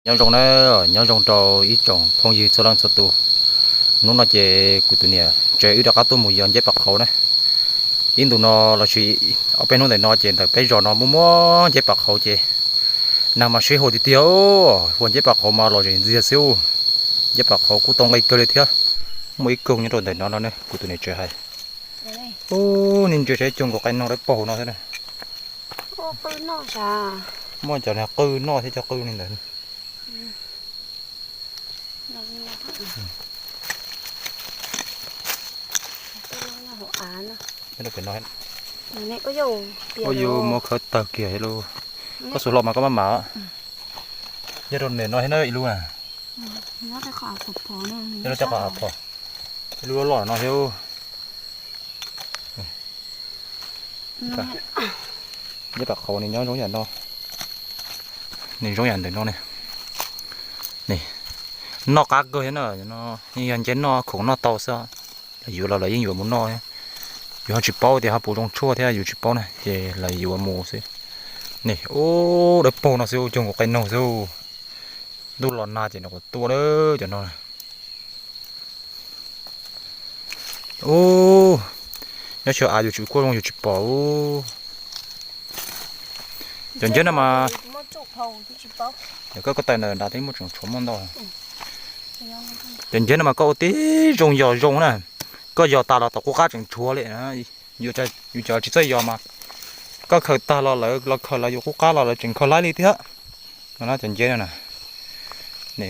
Nyob zoo na, nyob zoo rau ib tsoom phooj ywg txhua leej txhua tus. Hnub no ces kuv tus niam tsev wb rov qab tuaj mus yos nceb pas qhauv na. Ib ntus no lossis ob peb hnub ntawm no ces ntawm peb zos no muaj muaj nceb pas qhauv ces nag mas sib hua tiag tiag, hua nceb pas qhauv mas los zem ntxiag xwb. Nceb pas qhauv kuj tau nqi kawg li thiab. Muaj ib koog nyob rau ntawm no no ne, kuv tus niam tsev hais. Ub, nej ntsia saib cog nkaus qe noog dawb paug no thiab na. Muaj cov qw noj thiab cov qw li ntawd. Ua yus muab khawb tawg kiag lauj. Koj xuas hlo mas koj maj mam. Nyob rau ntawm no thiab na ib lub na. Nyob rau qhov av phom, ib lub loj loj no thiab. Nceb pas qhauv nws nyob zoo yam no, nws zoo yam ntawm no ne. Noj qab kawg thiab na, yeej yog nceb noj khoom noj tau xwb. Lawv yuav los lawv yeej yuav mus noj thiab. Yus ho tsis paub tias ho puas zoo tshuaj thiab, yus tsis paub na ces lawv yuav mus xwb. Ub, dawb paug no xwb, cog nkaus qe noog xwb. Ntuj los nag ces nws kuj tuaj lawm cov no. Ub, nyob xyov av yus tsis kuaj zoo yus tsis pom. Cov nceb no mas, yog koj koj tais ntawm nrad twb muaj tseem tshuav muaj ntau. Cov nceb no mas koj ua tib zoo yos zoo na, koj yos tas los tom qub qab tseem tshuav li. Yus cov tsis txawj yos mas koj khaws tag los lawv los khaws lawv yuav qub qab los lawv tseem khaws laib li thiab. No cov nceb no na,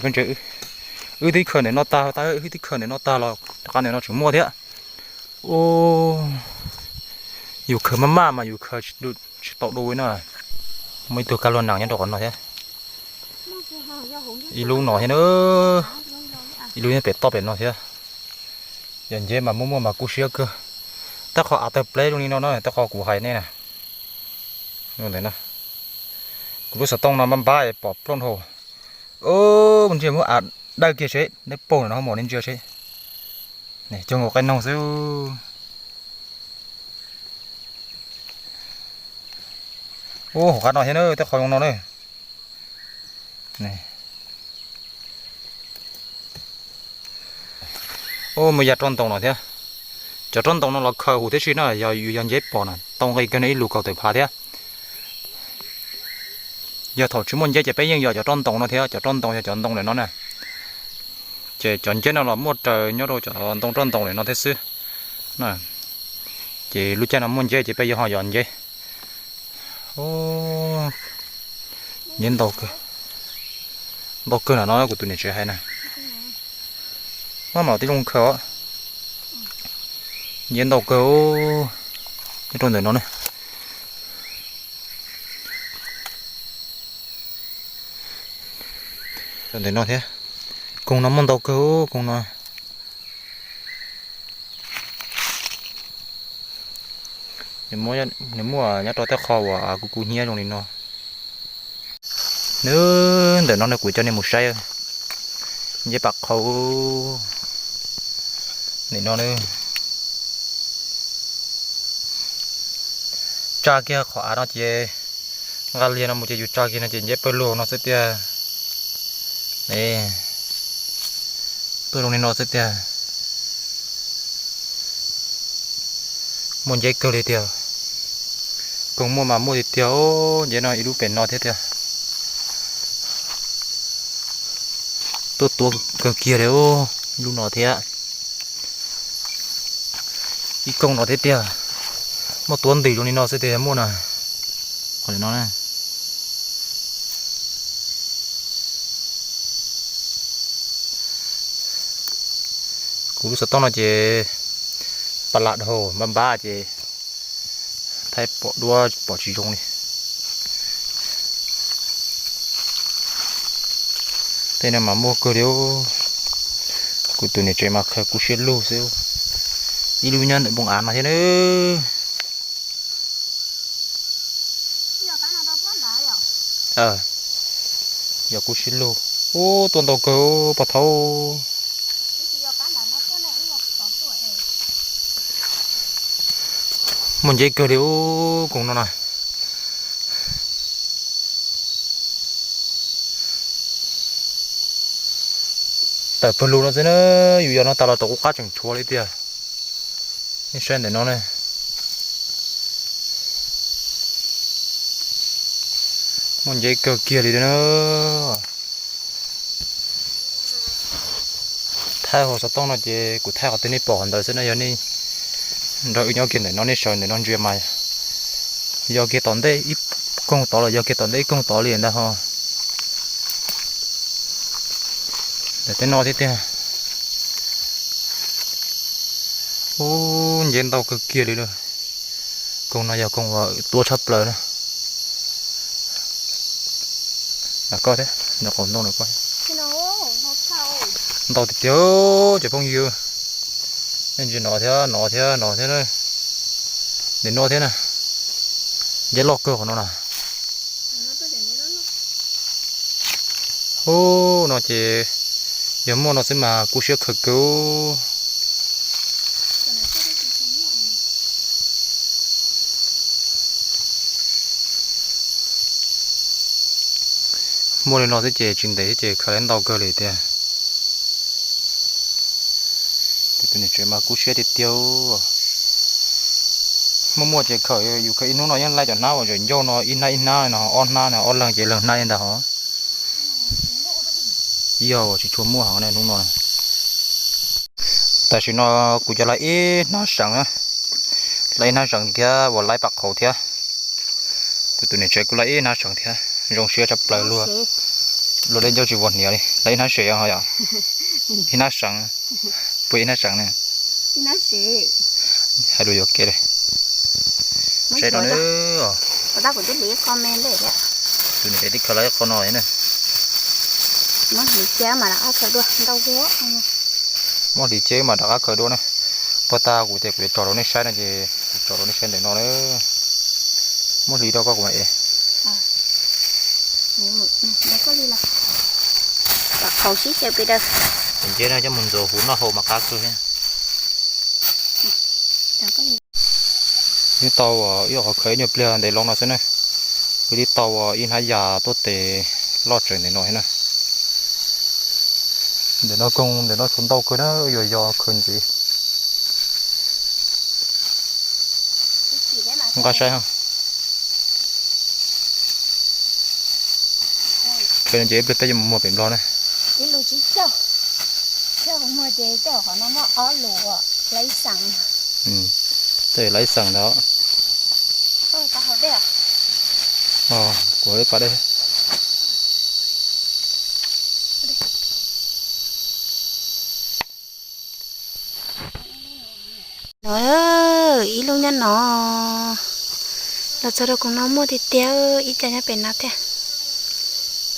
koj ntsia, wb twb khaws ntawm no tag, wb twb khaws ntawm no tag los rov qab ntawm no tseem muaj thiab. Ub, yus khaws maj maj mas yus khaws tsis tau du na. Muaj ib tug kab luaj nees nyob rau qhov no thiab. Ib lub no thiab na, ib lub nyob pem toj pem no thiab. Yog nceb mas muaj muaj mas kub siab kawg. Tej qhov av tawg pleb zoo li no na, tej qhov kuv hais nej na. Ntawm no, kuv lub xov tooj no npab npab pom plooj dhau. Ub, ntsia muab av dawj kiag seb, dawb paug no ho mus nej ntsia seb. Cog nkaus qe noog xwb. Ub, hauv qab no thiab na, tej qhov zoo no na. Ub, muaj ya roj ntoos no thiab. Cov roj ntoos no los khaws huv tib si na, yog yus yog nceb pom na tau nqi kawg no ib lus kaum tawm phav thiab. Yog thaum tsis muaj nceb ces peb yeej yog cov roj ntoos no thiab, cov roj ntoos yog cov ntoo ntawm no na. Ces cov nceb no los muaj raws nyob rau cov ntoo roj ntoos ntawm no thiab xwb. Ces lub caij no muaj nceb ces peb yuav ho yos nceb. Nceb ntau kawg, ntau kawg na no kuv tus niam tsev hais na. Maj mam tib zoo khaws os. Nceb ntau kawg, nyob rau ntawm no ne. Rau ntawm no thiab, koog no muaj ntau kawg, koog no. Nws muaj nyob rau tej qho uas kuv kuv hnyiab zoo li no. Nws ntawm no ne kuv coj nej mus saib nceb pam qhau. Nim no tsa kiag qhov av no ces nqa liag no mus ces yus tsa kiag no ces nceb pawg lug no xwb tiag. Tuaj zoo li no xwb tiag. Muaj nceb kawg li tiag. Koog muaj mas muaj tiag tiag, nceb no ib lub pem no thiab tiag. Tuaj tuab kawg kiag li, ib lub no thiab. Ib koog no thiab tiag. Muaj tuab ntws zoo li no xwb tiag muaj na. Qhov no na. Kuv lub xov tooj no ces pa lam dhau npab npab ces thaij pom duab pom tsis zoo li. Tej no mas muaj kawg li. Kuv tus niam tsev mas khaws kuv siab lug xwb. Ib lub nyob ntawm npoo av no thiab na. Yog kuv siab lug. Ub, tuaj ntau kawg pog thaub. Muaj nceb kawg li ub koog no na. Tawm pawg lug no xwb na, yus yog no tas los rau qub qab tseem tshuav li tiag. Nej saib ntawm no ne, muaj nceb kawg kiag li na. Thaij hauv xov tooj no ces kuv thaij qhov twg nej pom qhov ntawd xwb na, yog nej nrog wb nyob kiag ntawm no nej sawv ntawm no ntsia mas yog kiag tom ntej ib koog tod los yog kiag tom ntej ib koog tod li ntag ho. Ntawm tej no thiab tiag. Ub, nceb ntau kawg kiag li lawm. Koog no yog koog uas tuab tshaj plaws na. Koj thiab, nyob qaum ntoo no koj. Ntau tiag tiag cov phooj ywg. Nej ntsia no thiab, no thiab, no thiab na. Ntawm no thiab na. Nceb loj kawg qhov no na. Ub, no ces yog muaj no xwb mas kub siab khaws kawg. Muaj li no xwb ces tsis ntev xwb ces khaws tau ntau kawg li tiag. Tus niam tsev mas kub siab tiag tiag. Muaj muaj ces khaws, yus khaws ib hnub no yeej laij cov hnab uas tseem ncauj no ib hnab ib hnab no, ob hnab no, ob leeg ces leeg hnab li ntag hos. Yog tsis tshua muaj heev na hnub no. Tam sim no kuv cov laij ib hnab seev na, laij ib hnab seev thiab uas laij pam qhauv thiab. Kuv tus niam tsev kuj laij ib hnab seev thiab, zoo siab tshaj plaws luag, luag li ncauj tsis vuag hniav li, laij ib hnab sev os yom. Ib hnab seev, puas ib hnab seev ne? Hais lus yuam kev li. Saib no na. Tus niam tsev tib khaws laij qhov no na. Muab hliv cia mas rov qab khaws dua na. Puag ta kuv tias kuv yuav tso rau nej saib no ces kuv tso rau nej saib ntawm no na. Muab hliv rau koj kuv mam ev. Tus nceb no coj mus ntxuav huv noj haus mas qab kawg thiab. Yeej tau ib qhov khaws ib nyuag pliag ntev loo no xwb na. Kuv twb tau ib hnab yas tuaj tes loj tseem ntawm no thiab na. Ntawm no koog ntawm no tshuav ntau kawg na, yuav yos khaws ntxiv. Nqa saib. Khaws no ces ib pliag peb yuav mus muag pem Nplog na. Ib lus tsib caug, thiab muag ces tej qhov no muaj ob lus, laib xeem. Tej laib xeem ntawd. Kuv pa dej. No, ib lub nyob no, los txog rau koog no muaj tiag tiag, ib co nyob pem no thiab.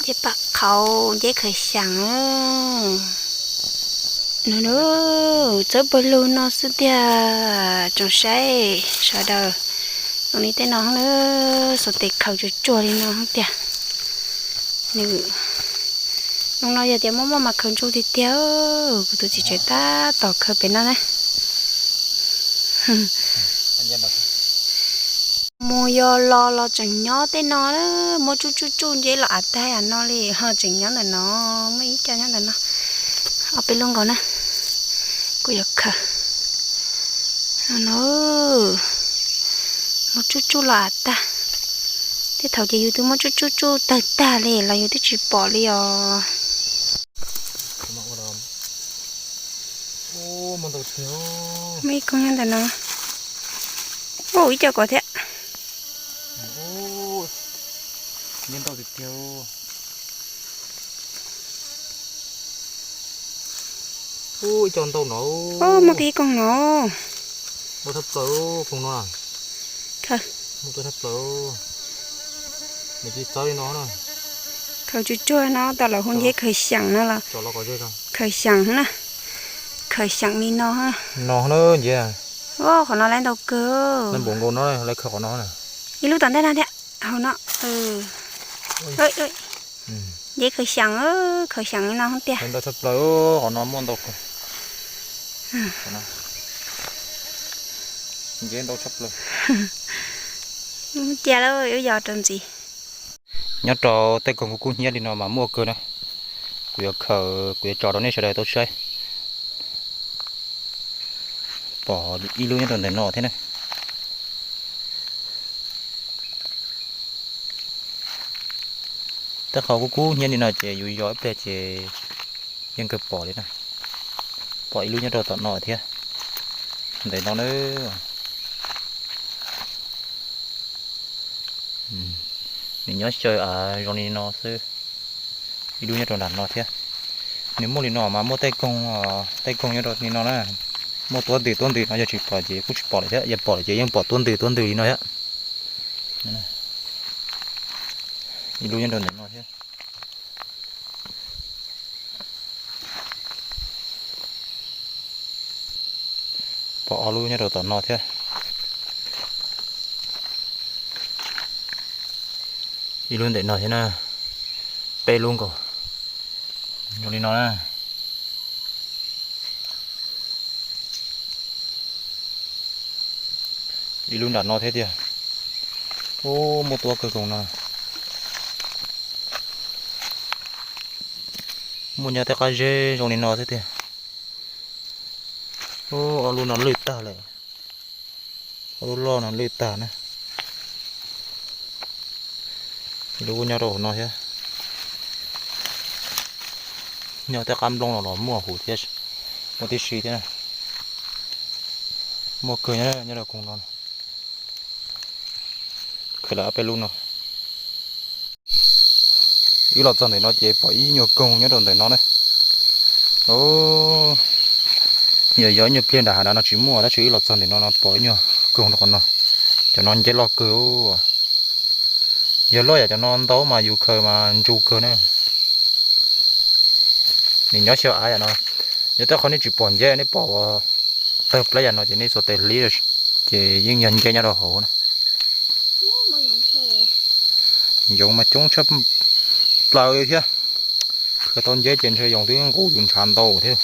Nceb pam qhauv, nceb khaws xyeem. No, txawb pawg lug no xwb tiag, tsoom saib sawv daws. Zoo li tej no na, xuas tes khaws tsuag tsuag li no tiag. Nws, no no yog tias muaj muaj mas khaws ntsuj tiag tiag. Kuv tus txiv tsev tab tom khaws pem no na. Mus yos los los tseem nyob tej no, muaj tsuj tsuj tsuj nceb los av tag no li ho tseem nyob ntawm no, muaj ib co nyob ntawm no. Ob peb lub nkaus na, kuv yuav khaws. No, muaj tsuj tsuj los av tag. Tej thaum ces yus twb muab tsuj tsuj tsuj tawg tag li los yus twb tsis pom li os. Muaj ib koog nyob ntawm no. Ub, ib co kom thiab. Ub, ib co ntau no. Ub, muaj kiag ib koog no. Ntau tshaj plaws koog no. Khaws. Ntau tshaj plaws. Nws tsis txawv li no na. Khaws tsuag tsuag no, tau lawv hu nceb khaws xyeem no los. Khaws xyeem na. Khaws xyeem li no. No na nceb. Ub, qhov no lawv ntau kawg. Lawv npaum nkaus no lawv khaws qhov no na. Ib lub tom ntej no thiab, hauv no. Nceb khaws xyeem, khaws xyeem li no tiag. Ntau tshaj plaws, qhov no muaj ntau kawg. Nceb ntau tshaj plaws. Cia lawm, wb yos rau ntxiv. Nyob rau tej koog kub kub hnyiab li no mas muaj kawg na. Kuv yuav khaws, kuv yuav tso rau nej sawv daws tau saib. Pom ib lub nyob rau ntawm no thiab na. Tej qhov kub kub hnyiab li no ces yus yos ib pliag ces yeej kawg pom li na. Pom ib lub nyob rau tom no thiab. Ntawm no na. Nws nyob xyaw av zoo li no xwb. Ib lub nyob rau nram no thiab. Nws muaj li no mas muaj tej koog, tej koog nyob rau li no na. Muaj tuab ntws tuab ntws no, yog tsis pom ces kuj tsis pom lawm thiab, yog pom lawm ces yeej pom tuab ntws tuab ntws li no thiab. Ib lub nyob rau ntawm no thiab. Pom ob lub nyob rau tom no thiab. Ib lub ntawm no thiab na. Peb lub nkaus. Zoo li no na. Ib lub nram no thiab tiag. Ub, muaj tuab kawg koog no. Muaj nyob tej qab zeb zoo li no thiab tiag. Ub, ob lub no lwj tag lawm. Ob lub loj no lwj tag na. Lub nyob rau hauv no thiab. Nyob tej qab nplooj no los muaj huv thiab, muaj tib si thiab. Muaj kawg nyob rau koog no. Khaws lawm ob peb lub no. Wb los txog ntawm no ces pom ib nyuag koog nyob rau ntawm no na. Yog yog ib nyuag pliag nram hav no tsis muaj, tab sis wb los txog ntawm no no pom ib nyuag koog rau qhov no. Cov no nceb loj kawg. Yog loj yam cov no ntau mas yus khaws mas ntsu kawg na. Nws nyob xyaw av yam no. Yog tej qhov nej tsis pom nceb, nej pom tawg plab yam no ces nej xuas tes hlib, ces yeej yog nceb nyob rau hauv na. Yoov mas coob tshaj plaws li thiab. Khaws tau nceb ces ntshe yoov twb nqus yus ntshav ntau thiab.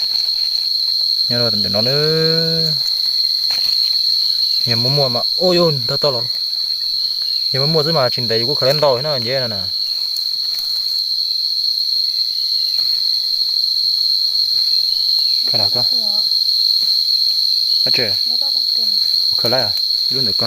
Nyob rau ntawm no na. Yog muaj muaj mas, ua yus ntog tau los. Yog muaj muaj xwb mas tsis ntev yus kuj khaws tau ntau thiab na nceb no na. Khaws lawm, ib lub ntawm ko.